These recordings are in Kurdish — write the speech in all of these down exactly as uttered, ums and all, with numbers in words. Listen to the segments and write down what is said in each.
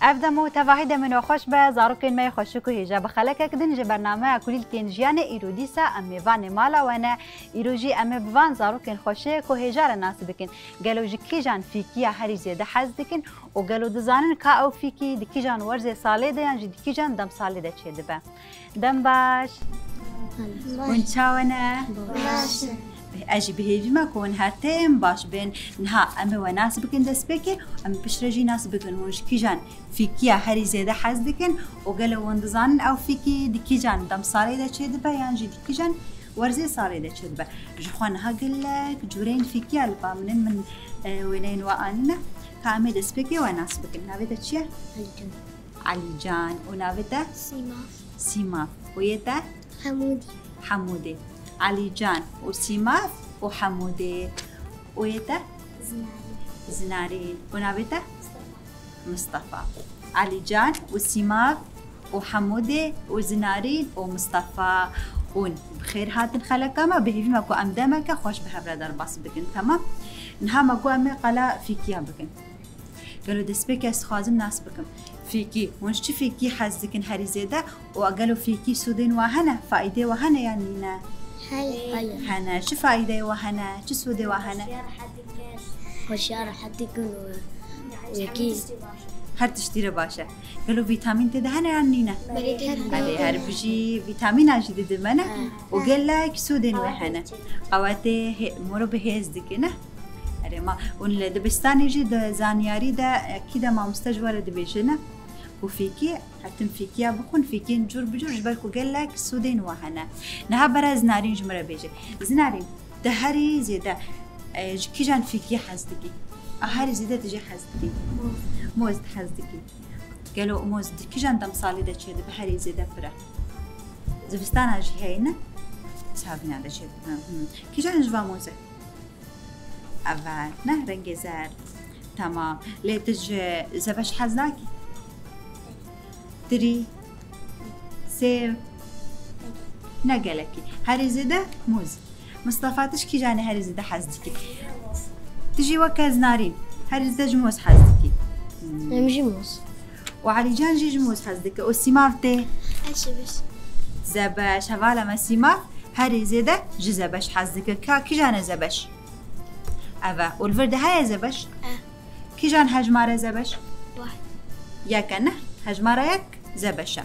Ev dem û tevahî demê nexweş be, zarokên me yê xweşik û hêja. Bi xelekek din ji bernameya Kulîlkên Jiyanê îro dîsa em mêvanê mala we ne. Îro jî em ê bi van zarokên xweşik û hêja re nas bikin. Gelo ji kîjan fîkiya herî zêde hez dikin û gelo dizanin ka ew fîkî di kîjan werzê salê de yan jî di kîjan demsalê de çêdibe? Dem baş. Baş. Hûn çawa ne? Baş. Ez jî bi hêvî me ku hûn her tim baş bin. Niha em ê we nas bikin destpêkê, em piştre jî nas bikin hûn ji kîjan fîkiya herî zêde hez dikin û gelo hûn dizanin ew fîkî di kîjan demsalê de çêdibe yan jî di kîjan werzê salê de çêdibe. Ji xwe niha gelek cûreyên fîkiya li ba min in, min, e, wêneyên we anîne. Ka em ê destpêkê we nas bikin. Navê te çi ye? Elîcan. Elîcan. Û navê te? Sîmav. Sîmav. Û yê te? Hemûdî. Hemûdê. Elîcan û Sîmav û Hemûdê. Û yê te? Zinarîn. Zinarîn. Û navê te? Mistefa. Mistefa. Elîcan û Sîmav û Hemûdê û Zinarîn û Mistefa. Hûn bi xêr hatin xeleka me, bi hêvî me ku em demeke xweş bi hev re derbas bikin, temam? Niha me got em ê qala fîkiya bikin. Gelo destpêkê ez dixwazim nas bikim. Fîkî, hûn ji çi fîkî hez dikin herî zêde û gelo fîkî sûdên we hene, faîdê we hene yan nîne? Heye. Hene. Çi faîdeyê we hene? Çi sûdê we hene? Xweşiya rehet dikin û wekî. Her tiştî re baş e. Gelo vîtamîn tê de hene yan nîne? Belê, hene. Erê, her bijî vîtamîna jî didin me ne? He. Û gelek sûdên wê hene. Qewetê hê-, moro bi hêz dike ne? Erê ma, hûn li dibistanê jî di zanyarî de, e, kî de mamoste ji we re dibêje ne? Ku fîkî, hetin fîkiya bixwin, fîkiyên cûr bi cûr, ji ber ku gelek sûdên we hene. Niha bera Zinarîn ji min re bêje. Zinarîn, tu herî zêde, e, ji kîjan fîkiyê hez dikî? A herî zêde tu jê hez dikî? Moz. Moz tu hez dikî. Gelo moz di kîjan demsalê de çêdibe herî zêde pir e? Zivistana jî heye ne? Havîna de çêdibe. Hı. Kîjan ji van moz e? Eve, ne rengê zer. Tamam. Lê tu ji zebeş hez nakî? Tirî, sêv, ne gelekî. Herî zêde mûz. Mistefa, tu ji kîjanê herî zêde hez dikî? Tu jî weke Zinarîn. Herî zêde ji mûz hez dikî. Hmm. Em jî mûz. Û Elîcan jî ji mûz hez dike. Û Sîmav tê? Ez zebeş. Zebeş. Hevala me Sîmav herî zêde ji zebeş hez dike. Ka kîjan e zebeş? Eve. Û li vir de heye zebeş? E. Kîjan hejmare zebeş? Wahid. Yek e ne? Hejmara yek zebeş e.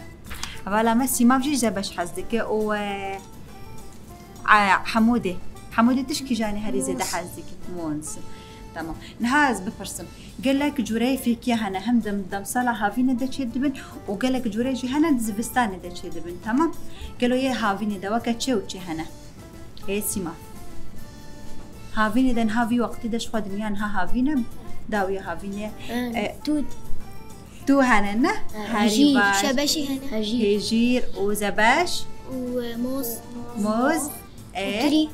Hevala me Sîmav jî zebeş hez dike û, e, e, Hemûdê. Hemûdê tu ji kîjanê herî zêde hez dikî? Mûz. Tamam. Niha ez bipirsim. Gelek cûreyê fêkiya hene. Hem dem-, demsala havînê de çêdibin û gelek cûre jî hene di zivistanê de çêdibin. Tamam. Gelo yê havînê de weke çi û çi hene? Ê Sîmav. Havînê de niha vî wextî de ji xwe dinya niha havîn e, dawiya havînê. Em, e, tû. Tû hene ne? E, herî baş. Hejîr. Zebeşî hene. Hejîr. Hêjîr û zebeş. Û, e, moz. Moz. E. Û tirî.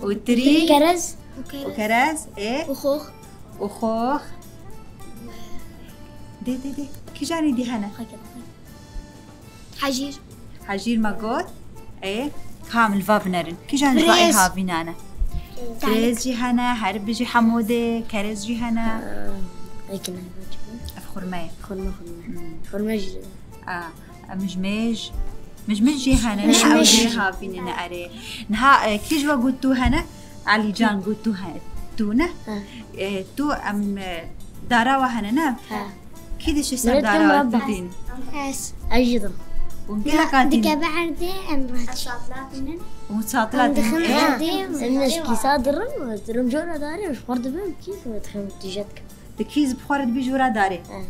Û tirî. Kerez. Û kerez. Û kerez. E. Û xox. Û xox. Dê, dê, dê. Kîjanê dî hene? Hejîr. Hejîr me got. Ê, kam li va binerin. Kîjan ji va ê havînan e? Firêz jî hene, her bijî hemûdê, kerez jî hene. Ê, ekin hene. Ev xurme ye. Xurme, xurme. Hmm. Xurme jî. A, mijmêj. Mijmêj jî hene. Mijmêj. Ew jî havînê ne erê. Niha, e, kî ji we got tû hene? Elîcan got tû he-, tû ne? He. E, tû em, e, dara we hene ne? He. Kî dişî ser dara we tînin? Ez. Ez jî dim. Hûn gelek hatînin? Dikeve erdê em raçî. Hûn çatila tînin. Em dixin erdê. Em neşkî sa dirim, dirim jora darê, ji xwe dibim, kî dixin tîjet kim. Di kî bi xwe re dibî jora darê? He.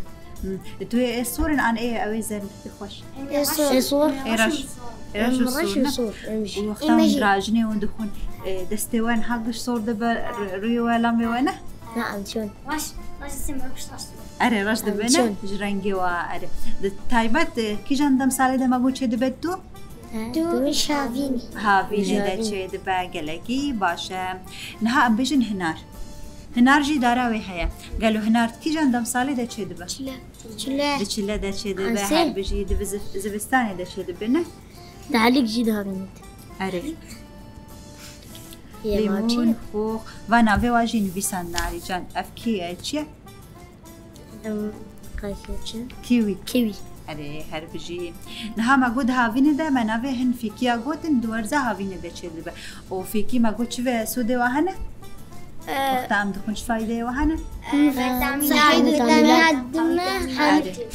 Hmm. Tu ê sor in an ê ew ê zer in pir xweş. Ê sor. Ê sor. Ê reş. Ê reş û sor ne? Û wexta hûn dirajinê hûn dixwin, e, destê we niha giş sor dibe, r-, rûyê we lamê we ne? Na, em çûn. Baş, baş isim yok, baş. Erê, reş dibe ne? Ji rengê we, erê. Di taybet, e, kîjan demsalê de me got çê dibe tu? Tu ji havînê. Havînê de çê dibe, gelekî baş e. Niha em bêjin hinar. Hinar jî dara wê heye. Gelo hinar di kîjan demsalê de çê dibe? Çile. Çile. Di çile de çê dibe, her bijî di ziv-, zivistanê de çê dibe ne? Dalîk jî di havînê de. Erê. Lîmûn, xox. Va navê wa jî nivîsandin Alîcan. Ev kî ye, çi ye? Em, qasê çi? Kiwî. Kiwî. Erê, her bijî. Niha me got havînê de me navê hin fîkiya gotin, di werza havînê de çê dibe. Û fîkî me got çi ve sûdê wa hene? Wexta em dixwin çi faydeyê wa hene? Vitamîna dime,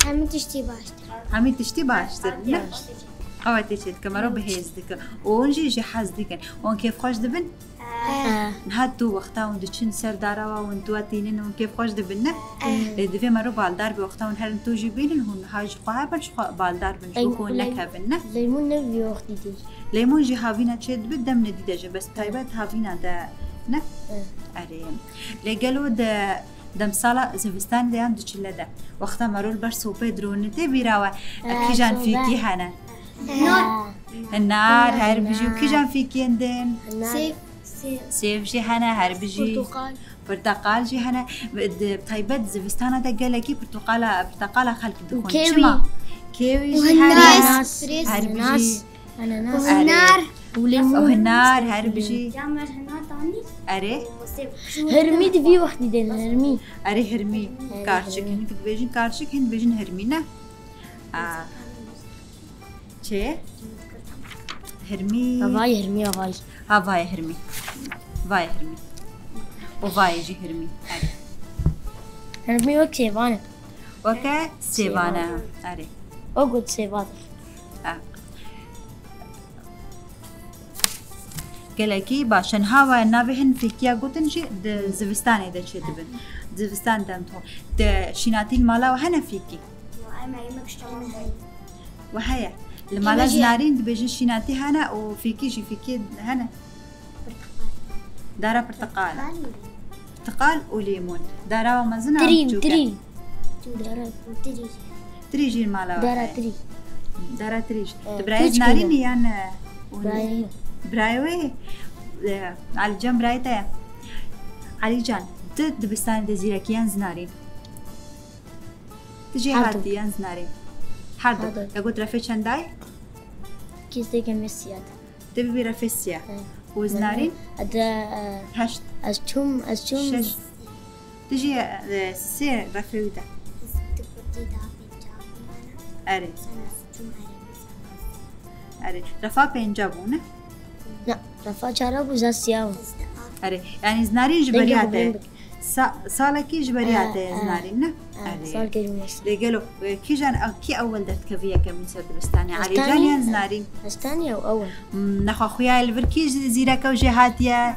hemî tiştî baştir. Hemî tiştî baştir, ne? Ewa tê çê dike, mero bi hêz dike. Û hûn jî jê hez dikin. Hûn kêfxweş dibin? Niha tu wexta hûn diçin ser dara wa hûn tu wa tînin hûn kêfxweş dibin ne? Lê divê mero baldar bi wexta hûn herin tu jî bînin hûn niha ji xwe hebin ji xwe baldar bin ji bo ku hûn nekevin ne? Leymun ne vî wextî dî. Leymun jî havîna çê dibe dem nedî de jî bes taybet havîna de ne? Erê. Lê gelo de demsala zivistanê de yan di çile de. Wexta mero li ber sopê dirûne tê bîra we. Kîjan fîkî hene? Nar. Nar, her bijî û kîjan fîkiyên din? Sêv. Sêv jî hene, her bijî. Portoqal. Porteqal jî hene. Di taybet zivistana de gelekî portoqala, porteqala xelk dixwin. Çima? Kêwî jî hene. Her bijî. Hinar. Û lîmûn. Hinar, her bijî. Erê. Hirmî di vî wextî de ne, hirmî. Erê hirmî. Karçik. Hin dibêjin karçik, hin dibêjin hirmî ne? Aa. Çi? Hirmî. Havayê hirmî, havayê. Havayê hirmî. Vayê hirmî. Û vayê jî hirmî. Erê. Hirmî wek sêvan e. Weke sêvan e. Erê. O got sêvan. Gelekî baş e. Niha we navê hin fîkiya gotin jî di zivistanê de çêdibin. Zivistan dem to. Di şînatî li mala we hene fîkî? Wa heye. Li mala zinarîn dibêjin şînatî hene û fîkî jî fîkî hene. Dara pirtiqal. Pirtiqal û lîmûn. Dara wa mezin a? Tirî, tirî. Tirî jî mala wa. Dara tirî. Dara tirî jî. Tu birayê zinarînî yan? Birayê wê. Alîcan birayê te ye. Alîcan, tu dibistanê de zîrekî yan zinarîn? Tu jêhatî yan zinarîn? Her du. Te got refê çendayê? Kîsteke me siyat. Te bibî refê siya. Û zinarîn? Ede, e, heşt. Ez çûm, ez çûm. Şeş. Tu jî, e, sê refê wî de. Erê. Erê. Refa pênca bû, ne? Na, refa çara bû, za siya bû. Erê. Yanî zinarîn ji beriya te. Sa-, salekî ji beriya te zinarîn, ne? Erê. Salekî ji me. Lê gelo, e, kîjan, e, kî ewel derdikevî yekemîn ser dibistanê? Alîcan yan zinarîn? Ez tenê ew ewel. Hmm, nexwe xuya li vir kî zî-, zîrek e û jê hatiye?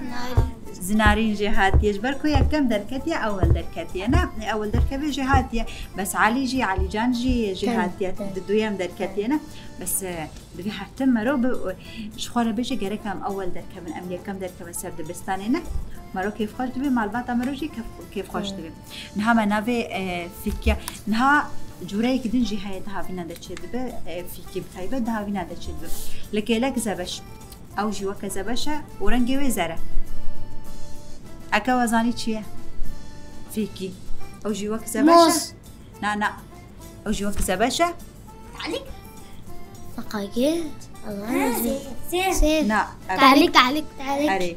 Zinarîn jê hatiye. Ji ber ku yekem derketiye, ewel derketiye, ne? Ewel derkevê jê hatiye. Bes Alî jî, Alîcan jî jê hatiye. Di duyem derketiye, ne? Bes, e, Divê her tim mero bi, ji xwe re bêje gerek em ewel derkevin, em yekem derkevin ser dibistanê ne. Mero kêfxweş dibe, malbata mero jî kêf-, kêfxweş dibe. Niha me navê, e, fîkiya, niha cûreyekî din jî heye di havîna de çêdibe, e, fîkî bi taybet di havîna de çêdibe. Li kêlek zebeş. Ew jî weke zebeş e û rengê wê zer e. Eke we zanî çi ye? Fîkî. Ew jî wek zebeş e. Moz. Na, na. Ew jî wek zebeş e. Talîk. Feqakê. Sê. Sê. Na. Talîk, talîk, talîk. Erê.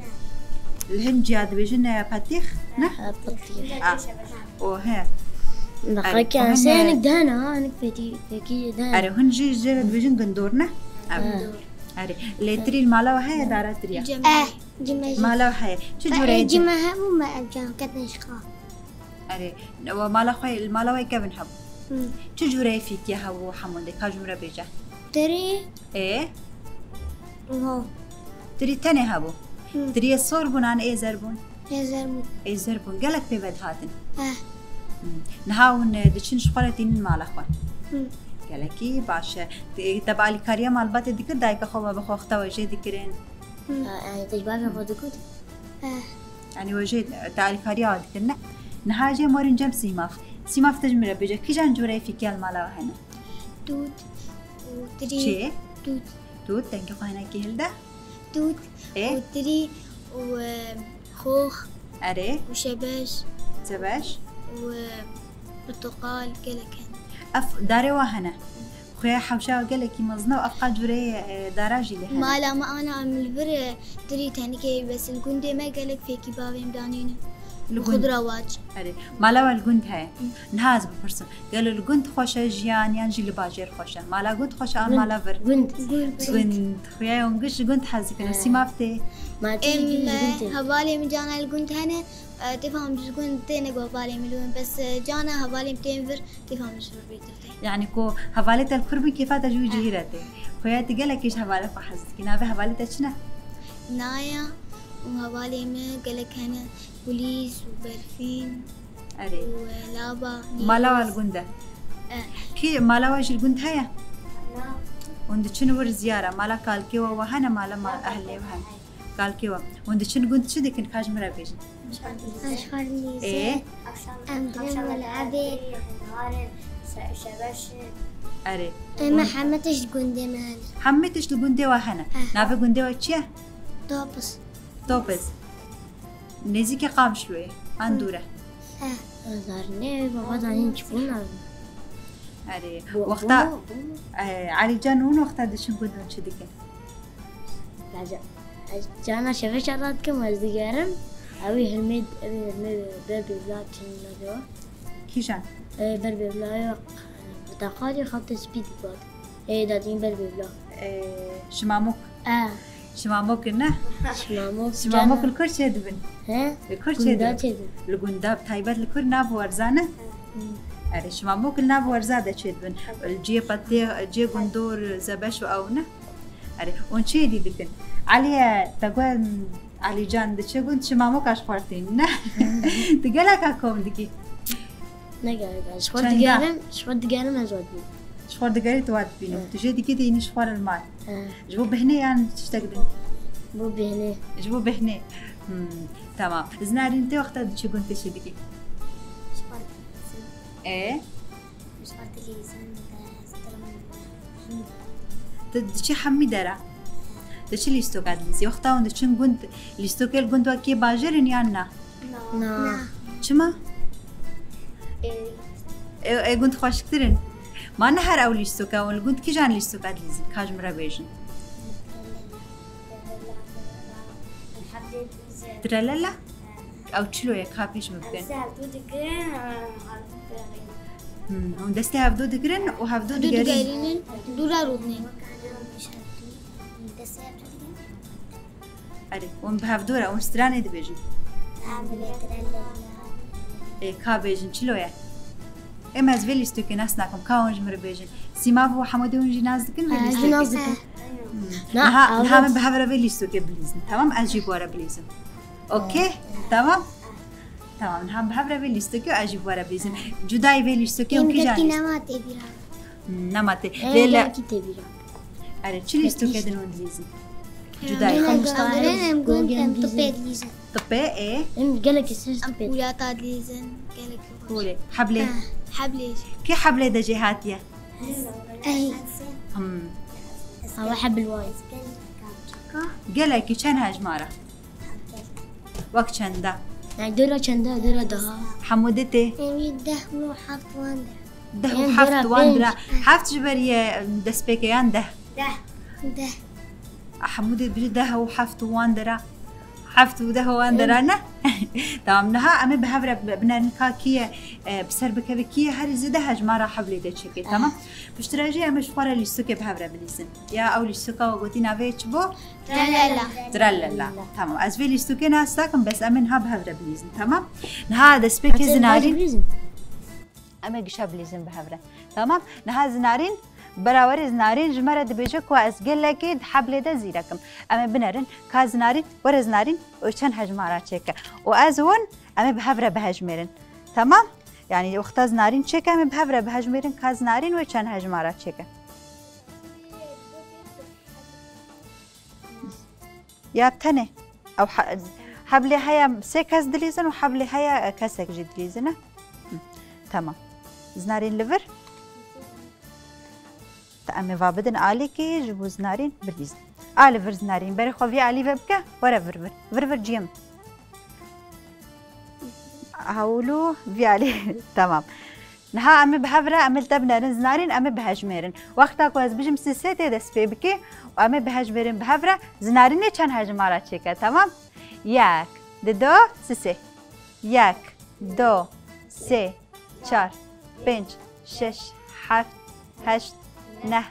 Li hin ciya dibêjin, e, petîx, ne? Ha, petîx. A. O he. Feqakê, sê hinek dihene, ha, hinek fekî, fekî dihene. Erê, hûn jî jê re dibêjin gundor, ne? Ev. Erê. Lê tirî li mala we heye, dara tirî ya? Eh, cime jî. Mala we heye. Çi cûre ye? Cime hebû me ev can ketine ji xwe. Erê, we mala xwe, li mala we kevin hebû. Hı. Çi cûreyê fîkiyê hebû hemûndê? Ka ji min re bêje. Tirî. Ê? Ho. Tirî tenê hebû. Hı. Tiriyê sor bûn an ê zer bûn? Ê zer bûn. Ê zer bûn. Gelek pê ve dihatin. Eh. Niha hûn, e, diçin ji xwe re tînin mala xwe. Hı. Gelekî baş e. Te, te bi alîkariya malbatê dikir, dayika xwe, baba xwe wexta we jê dikirin? Hı. E, e, te ji bavê xwe digot? Eh. Yanî we jê, e, te alîkariya we dikir, ne? Niha jê werin cem Sîmav. Sîmav, te ji min re bêje, kîjan cureyê fîkiya li mala we hene? Dût û tirî. Çi? Dût. Dût, dengê xwe hinekî hilde. Dût Ê? û tirî û, e, xox Erê. û şebeş Sebeş. û, e, portoqal gelek hene. Ev darê wa hene. Xuya hewşa gelekî mezin e û ev qal cureyê, e, dara jî lê hene. Mala me ana em li vir, e, tirî tenike bes li gundê me gelek fêkî bavê em danîne. Li gund. Xudra wac. Erê. Mala we li gund heye. Niha ez bipirsim. Gelo li gund xweş e jiyan yan jî li bajêr xweş e? Mala gund xweş e an Gund. mala vir? Gund. Gund. Gund. Xuya hûn giş ji gund hez dikin. He. Sîmav tê? Ma tu Em, jî gund tê. Hevalê min cana li gund hene, e, têfa min ji gund têne ku hevalê min li gund. Bes, e, cana hevalê min tên vir, têfa min ji vir bêtir tê. Yanî ku hevalê te li kur bin, kêfa te ji wî cihî re tê. Xuya tu gelekî ji hevalê xwe hez dikî. Navê hevalê te çi ne? Naya û hevalê min gelek hene. Kulîs û Berfîn Erê. û, e, Laba, Mala wa Nîrûz. li gund e? E. Kî mala wa jî li gund heye? Na. Hûn diçin wir ziyara. Mala kalkê wa wa hene, mala ma-, ehlê wa hene. Kalkê wa. Hûn diçin gund çi dikin? Ka ji min re bêjin. Aşxar Ê? Em dirin mala ebê. Erê. Em hemî tişt gundê me hene. Hemî tişt li gundê wa hene. He. Navê gundê wa çi ye? Topis. Topis. Nêzîkî Qamişloyê. An Hı. dûr e. He. Zarine baba da hiç bûna. Erê. Bu, wexta, bu mu, bu mu? E, Elîcan hûn wexta diçin gund hûn çi dikin? Baca-, ez cana şeveşa radikim, ez digerim. Ew ê hilmê, ew ê hilmê ber bêvla çin nadiwa. Kîjan? E, ber bêvla ya, e, porteqalî xaltê spî dibat. Ê, dadîn ber bêvla. E, şimamok. E. Şimamok ne? Şimamok. Şimamok li kur çêdibin? He? Li kur çêdibin? Gunda çêdibin. Li gunda bi taybet li kur nav werza ne? Hı. Erê, şimamok li nav werza de çêdibin. Li cihê petê, cihê gundor, zebeş û ew ne? Erê, hûn çi êdî dikin? Elî, te got, Elîcan diçe gund, şimamoka ji xwe tînin, ne? Tu geleka kom dikî. Ne geleka. Ji xwe Çenda? digerim, ji xwe digerim ez we dibînim. Ji xwe digerî tu we dibînim. Evet. Tu jê dikî dînî ji xwe re li mal. Evet. Ji bo behnê yan tiştek din? Bo behnê. Ji bo behnê. Hmm, tamam. Zinarîn tê wexta diçe gund te çi dikî? Ji xwe dibînim. E? Ji xwe dilîzin, dest, Tu diçî hemî dera? Tu çi lîstoka dilîzî? Wexta hûn diçin gund, lîstokê li gund wekî bajêr in yan na? Na. Na. Çima? Ê, ê, ê gund xweşiktir in. Ma ne her ew lîstoka, hûn li gund kîjan lîstoka dilîzin? Ka ji min re bêjin. Trelala? Ew çilo ye, ka pêş min bikin. Destê hevdû digirin, e, hevdû digerin. Hmm, hûn destê hevdû digirin û hevdû Hevdû digerîn. digerînin, dûra rûdinên. Destê hevdû digirin. Erê, hûn bi hevdû re, hûn stranê dibêjin. Hevdû digirin. Ê, ka bêjin, çilo ye? Em ez vê lîstokê nas nakim, ka hûn ji min re bêjin. Sîmav û Hemûdê hûn jî nas dikin vê Ha, lîstokê? jî nas dikin. Hmm. Na, Niha, ew niha em bi hev re vê lîstokê bilîzin. Tamam, ez jî bi we re bilîzim. Okey? Tamam? Tamam, niha bi hev re vê lîstokê û ez jî bi we re bilîzim. Cudayî vê lîstokê û Em kîjan gelkî lîst- nema tê bîra. Hmm, nema tê. Em Lê le- gelkî tê bîra. Erê, çi lîstokê din hûn dilîzin? Cudayî. Em Xwe em Mustafa gandire, em gund, Gogen em dizin. Tipê dilîzin. Tipê, ê? Em gelekî ser Em tipê. Pûlata dilîzin, gelekî xweş. Pûlê. Heblê. Ha. Heblê. Kê heblê de jê hatiye? Ey. Hmm. Ama hebil wayî. Gelekî çend hejmara? Wek çenda? Yani dora çenda, dora daha. Hemû dê tê? Em deh û heft wan dira. Deh û Em heft dora wan pênc. dira. Heft ji ber ye, em, destpêkeyan deh. Deh. Deh. Hemû dê biri deh û heft û wan dira. Heft û deh û wan dira ne? Tamam, niha em ê bi hev re bi-, binerin ka kî ye, e, bi ser bikeve kî ye, herî zêde hejmara heblê de çêke, tamam? Piştre jî em ê ji xwe re lîstokê bi hev re bilîzin. Ya ew lîstoka we gotî navê çi bû? Tralala. Tralala. Tamam. Ez vê lîstokê nas nakim, bes em ê niha bi hev re bilîzin. Tamam? Niha destpêkê Hatice, zinarîn. Bilîzin. Em ê gişa bilîzin bi hev re. Tamam? Niha zinarîn, berawerê zinarîn ji me re dibêje ku ez gelekî di heblê de zîrek im. Em ê binerin ka zinarîn, were zinarîn, û çend hejmara çêke. Û ez û hûn, em ê bi hev re bihejmêrin. Tamam? Yanî wexta zinarîn çêke, em ê bi hev re bihejmêrin ka zinarîn wê çend hejmara çêke. Ya tenê. Ew he-, heblê heye sê kes dilîzin û heblê heye kesek jî dilîzin e. Hı, tamam. Zinarîn li vir. Te em ê va bidin alîkî ji bo zinarîn bilîzin. A li vir zinarîn. Berê xwe vî alî ve bike. Were vir vir. Vir vir ciyê min. Hewlû vî alî. Tamam. Niha em ê bi hev re, em ê li te binerin zinarîn, em ê bihejmêrin. Wexta ku ez bijim sisê tê dest pê bikê û em ê bihejmêrin bi hev re, zinarînê çend hejmara çêke, temam? Yek, dido, sisê. Yek, do, sê, çar, pênc, şeş, heft, heşt, neh,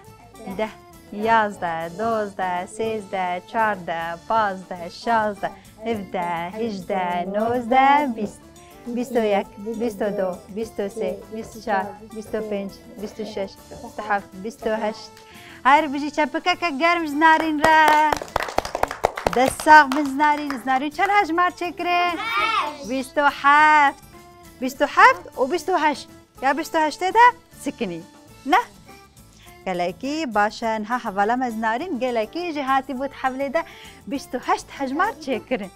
deh, yazdeh, dozdeh, sêzdeh, çardeh, pazdeh, şazdeh, hevdeh, hejdeh, nozdeh, bîst. Bîst û yek, bîst û du, bîst û sê, bîst û çar, bîst û pênc, bîst û şeş, bîst û heft, bîst û heşt. Her bijî çepikeke germ ji Narîn re. Dest sax bin Narîn. Narîn çend hejmar çêkirê? Bîst û heft. Bîst û heft û bîst û heşt. Ya bîst û heştê de sikinî. Ne? Gelekî baş e, niha hevala me Narîn gelekî jêhatî bû di hevlê de bîst û heşt hejmar çêkirin.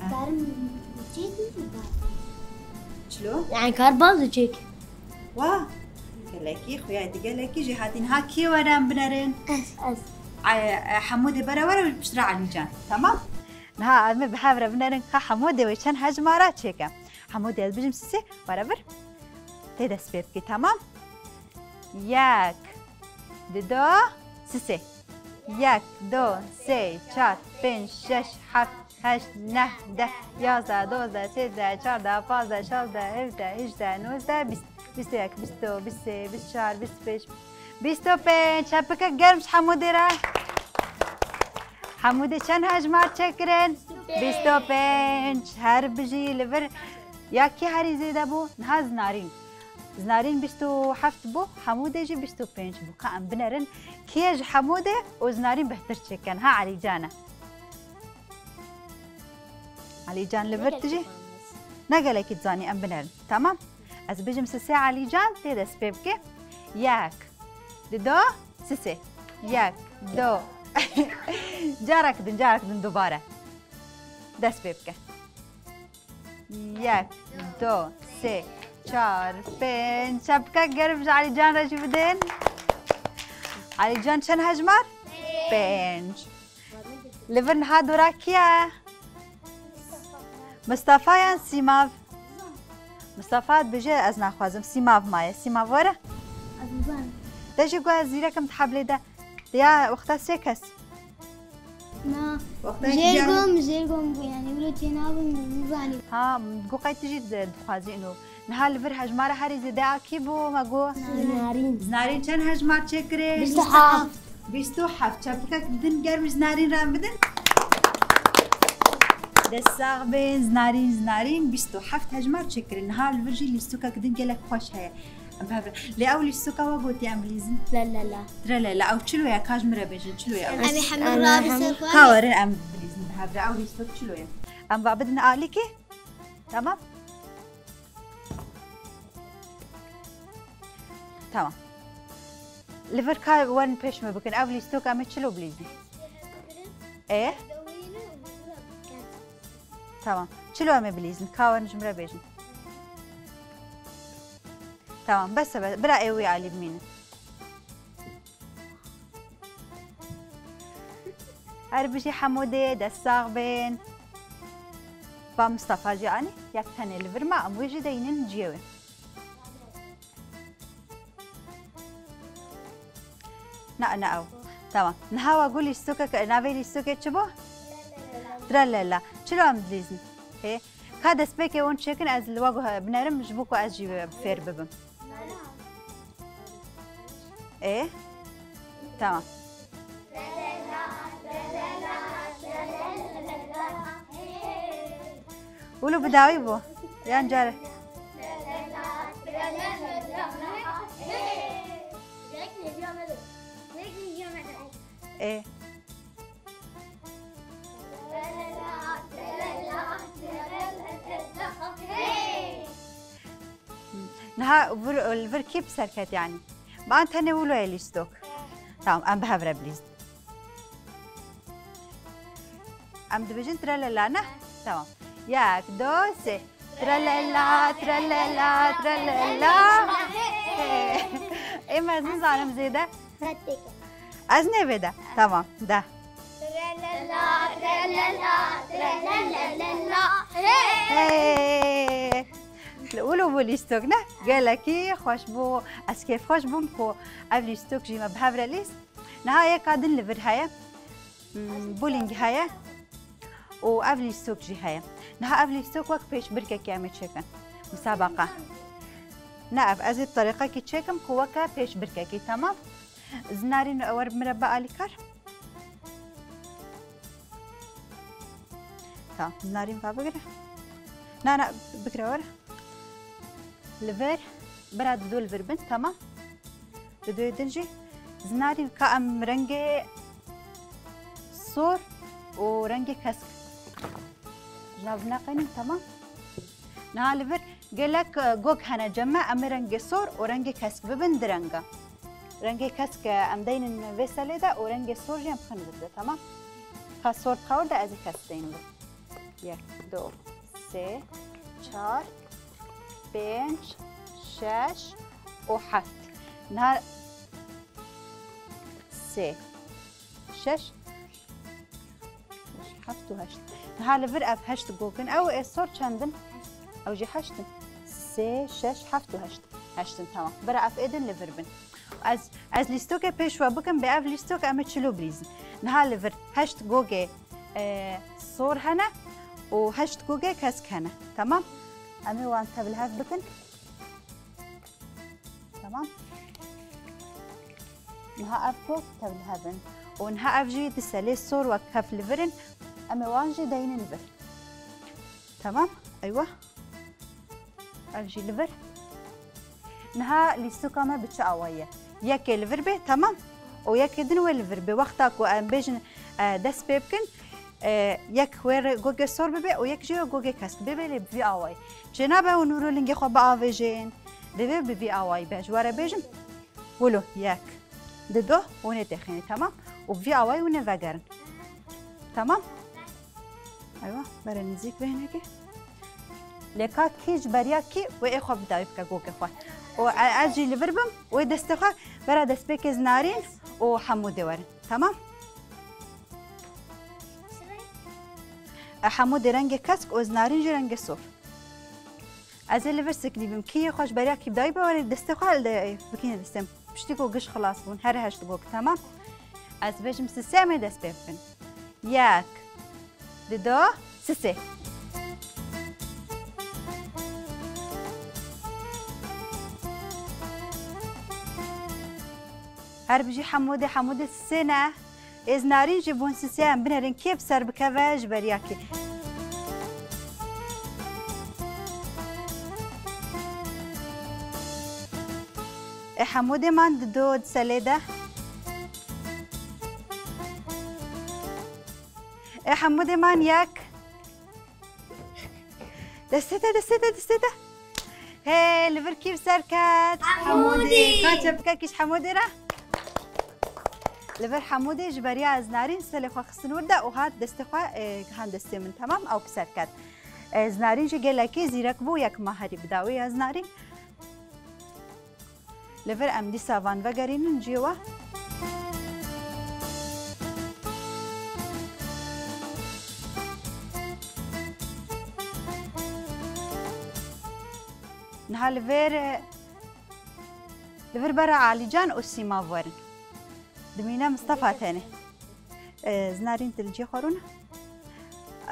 Karim çêkî? Çilo? Yani kar bazı çek. Wa, gelekî, xuya di gelekî jêhatî niha kê were em binerin? Ez, ez. Ay, e, Hemûdê bere were piştre Elîcan. Tamam? Niha em ê bi hev re binerin ka Hemûdê wê çend hejmara çêke. Hemûdê ez bijim sisê, were vir. Tê dest pê bikî, tamam? Yek, dido, sisê. Yek, do, sê, çar, pênc, şeş, heft, heşt, neh, deh, yazdeh, dozdeh, sêzdeh, çardeh, pazdeh, şazdeh, hevdeh, hejdeh, nozdeh, bîst. Bîst û yek, bîst û du, bîst û sê, bîst û çar, bîst û pênc. Bîst û pênc. Çepike germ ji Hemûdê re. Hemûdê çend hejmar çêkirin? Bîst û pênc. Her bijî li vir. Ya kî herî zêde bû? Niha Zinarîn. Zinarîn bîst û heft bû, Hemûdê jî bîst û pênc bû. Ka em binerin, kî ye ji Hemûdê û Zinarîn bêhtir çêke? Niha Elîcan e. Elîcan li vir tu jî? Ne gelekî dizanî, em binerin. Tamam? Ez bijim sisê Elîcan, tê dest pê bike. Yek, dido, sisê. Yek, do. Carek din, carek din dubare. Dest pê bike. Yek, do, sê, çar, pênc. Çepikek germ ji Elîcan re jî bidin. Elîcan çend hejmar? Pênc. Li vir niha dora kî ye? Mistefa yan Sîmav? Mistefa dibêje ez naxwazim. Sîmav maye. Sîmav were. Ez nizanim. Te jî got ez zîrek im di heblê de. Ya wexta sê kes. Na. Wexta Jêrgom, jêrgom bû yani. Wilo çênabim, nizanim. Ha, got qey tu jî di-, dixwazî ino. Niha li vir hejmara herî zêde a kî bû, me got? Zinarîn. Zinarîn çend hejmar çêkirê? Bîst û heft. Bîst û heft. Çepikek din germ ji Zinarîn re em bidin. Dest sax bin, Zinarîn, Zinarîn bîst û heft hejmar çêkirin. Niha li vir jî lîstikek din gelek xweş heye. Em bi hev re. Lê ew lîstika we gotî em bilîzin? La la la. Tire la la. Ew çilo ye? Ka ji min re bêjin, çilo ye ew? Em ê hemû rabin ser xwe. Ka werin em bilîzin bi hev re. Ew lîstok çilo ye? Em va bidin alîkê. Tamam? Tamam. Li vir ka werin pêş me bikin. Ev lîstok em ê çilo bilîzin? Ê? Tamam. Çilo em ê bilîzin. Ka werin ji min re bêjin. Tamam. Bes e, bes. Bira ê wî alî bimînin. Her bijî Hemûdê, dest sax bên. Va Mistefa jî anî, yek tenê li vir ma, em wê jî deynin ciyê wê. Na, na ew. Tamam. Niha we got lîstokek, navê lîstokê çi bû? Trelala. Çilo em dilîzin? Hê. Ka destpêkê wan çêkin, ez li we guh-, binerim, ji bo ku ez jî fêr bibim. Ê? Tamam. Wilo bi dawî bû. Yan care. Ê. Ha, vir, li vir kî bi ser ket yani? Ma tenê wilo ye lîstok. Tamam, em bi hev re bilîzin. Em dibêjin trelala, ne? Tamam. Yek, do, sê. Trelala, trelala, trelala. Ê, me ez nizanim zêde. Ez nê vê de. Tamam, de. Trelala, trelala, trelala. Hey! Wilo bû lîstok, ne? Gelekî xweş bû. Ez kêfxweş bûm ku ev lîstok jî me bi hev re lîst. Niha yeka din li vir heye. Hmm, bowling heye. Û ev lîstok jî heye. Niha ev lîstok wek pêşbirkekê em ê çêkin. Musabaqa. Ne ev, ez ê bi terîqekî çêkim ku weke pêşbirkekî, temam? Zinarîn, wer bi min re bialîkar. Tamam, Zinarîn, va bigire. Na, na, bigire were. Li vir, bira Dido li vir bin, temam. Didoyê din jî Zinarîn, ka em rengê sor û rengê kesk ji nav neqenîn, temam. Niha li vir gelek, e, gog hene cem me, em ê rengê sor û rengê kesk bibin du renga. Rengê kesk, e, em deynin vê selê de û rengê sor jî em bixin vir de, temam. Ka sor dixewir de ez ê kesk deynim vir. Yek, du, sê, çar, pênc, şeş û heft. Niha sê, şeş, heft û heşt. Niha li vir ev heşt gog in. Ew ê sor çend in? Ew jî heşt in. Sê, şeş, heft û heşt. Heşt in, temam. Bira ev êdin li vir bin. Ez, ez lîstokê pêş we bikim, bê ev lîstok em ê çilo bilîzin. Niha li vir heşt gogê, e, sor hene û heşt gogê kesk hene. Temam? Em ê wan tevlihev bikin. Tamam. Niha ev ku tevlihev in. Û niha ev jî di selê sor wek kef li vir in. Em ê wan jî deynin vir. Tamam. Eywa. Ev jî li vir. Niha lîstoka me bi çi awayî ye? Yekê li vir bê, tamam. Û yekê din wê li vir bê. Wexta ku em bêjin, e, dest pê bikin, e, yek wê re gogê sor bibe û yek jî wê gogê kesk bibe, lê bi vî awayî. Çênabe hûn wilo lingê xwe biavêjin. Divê bi vî awayî be. Ji we re bêjim. Wilo yek, dido, hûn ê têxînî, temam? Û bi vî awayî hûn ê vegerin. Temam? Eywa, bere nêzîk ve hinekê. Lê ka kî ji beriya kî wê ê xwe bi dawî bike gogê xwe. Û e-, ez jî li vir bim, wê destê xwe bera destpêkê Zinarîn û Hemûdê werin. Temam? E, Hemûdê rengê kesk û Zinarîn jî rengê sor. Ez ê li vir siknî bim. Kî yê xwe ji beriya kî bi dawî be, were destê xwe li de bikîne destê min. Piştî ku giş xilas bûn, her heşt gog, temam. Ez bêjim sisê, em ê dest pê bikin. Yek, dido, sisê. Her bijî Hemûdê, Hemûdê sisê ne. Ê Zinarîn jî bûn sisê, em binerin kê bi ser bikeve ji beriya kê. Ê Hemûdê man dido di selê de. Ê Hemûdê man yek. Destê te, destê te, destê te. Hê, li vir kî bi ser ket? Hemûdê. Hemûdê. Ka çepikekî ji Hemûdê re? Li vir Hemûdê ji beriya Zinarîn selê xwe xistin wir de û hat destê xwe, e, gihan destê min, temam, ew bi ser ket. E, Zinarîn jî gelekî zîrek bû, yek ma herî bi dawî ya Zinarîn. Li vir em dîsa van vegerînin cihê we. Niha li vir, li vir bera Alîcan û Sîmav werin. Dimîne Mistefa tenê. E, Zinarîn, tu li cihê xwe rûne.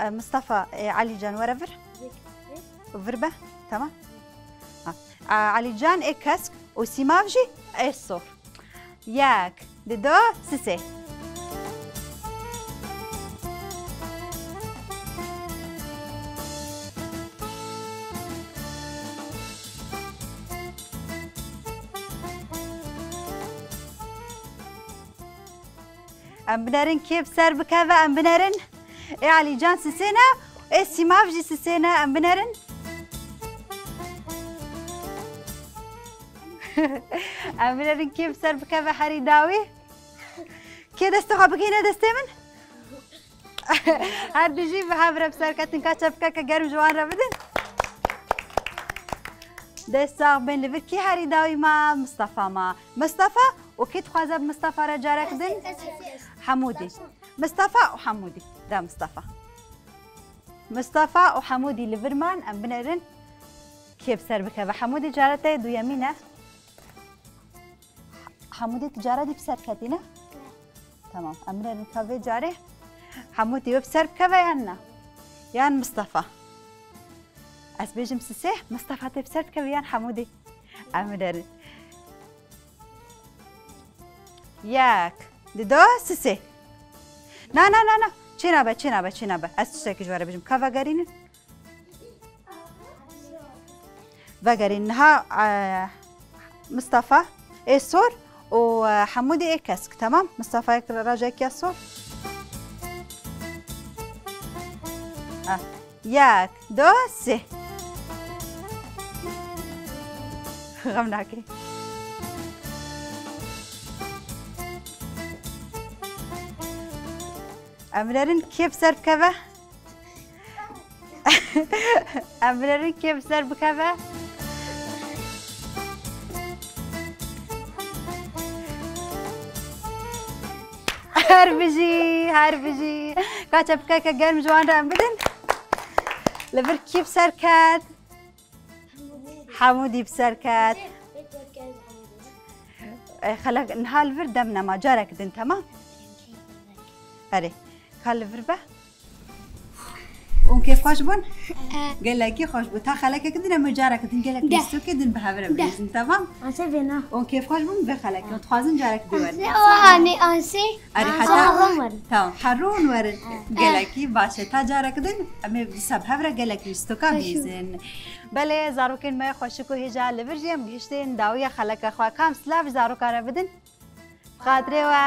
E, Mistefa, e, Alîcan, were vir. Vir be. Tamam. Ha. E, Alîcan ê kesk û Sîmav jî ê sor. Yek, dido, sisê. Em binerin kê bi ser bikeve, em binerin. Ê Alîcan sisê ne, ê Sîmav jî sisê ne, em binerin. Em binêrin kê bi ser bikeve herî dawî. Kê destê xwe bigihîne destê min? Her du jî bi hev re bi ser ketin, ka çepikeke germ ji wan re bidin. Dest sax bin, li vir kî herî dawî ma? Mistefa ma. Mistefa û kî dixwaze bi Mistefa re carek din? Hemûdî. Mistefa û Hemûdî. De Mistefa. Mistefa û Hemûdî li vir man, em binêrin kê bi ser bikeve. Hemûdî cara te duyemîn e. Hemûdî tu cara dî bi ser ketî ne? Tamam, em binêrin ka vê carê Hemûdî wê bi ser bikeve yan na? Yan Mistefa? Ez bêjim sisê, Mistefa tê bi ser bikeve yan Hemûdî? Em binêrin. Yek, dido, sisê. Na, na, na, na. Çênabe, çênabe, çênabe. Ez tiştekî ji we re bêjim. Ka vegerînin? Vegerîn. Niha, e, Mistefa ê sor û, e, Hemûdî ê kesk. Temam? Mistefayek rajek ya sor. Ah. Yek, du, sê. Xem nake. Em binêrin kê bi ser bikeve? Em binêrin kê bi ser bikeve? Her bijî, her bijî. Ka çepikeke germ ji wan re em bidin. Li vir kî bi ser ket? Hemûdî bi ser ket. E, xelek, niha li vir dem nema, carek din, temam? Erê, ka li vir be. Hûn kêfxweş bûn? Gelekî xweş bû. Ta xelekek din em ê carek din gelek lîstokê din bi hev re bibêjin, temam? Anse vêna. Hûn kêfxweş bûn vê xelekê. Hûn dixwazin carek din werin? Anse o anî anse. Erê, heta, tamam, her rûn werin. Gelekî baş e. Ta carek din em ê dîsa bi hev re gelek lîstoka bihîzin. Belê, zarokên me xweşik û hêja, li vir jî em gihiştin dawiya xeleka xwe. Kam silav ji zaroka re bidin? Bi xatirê we.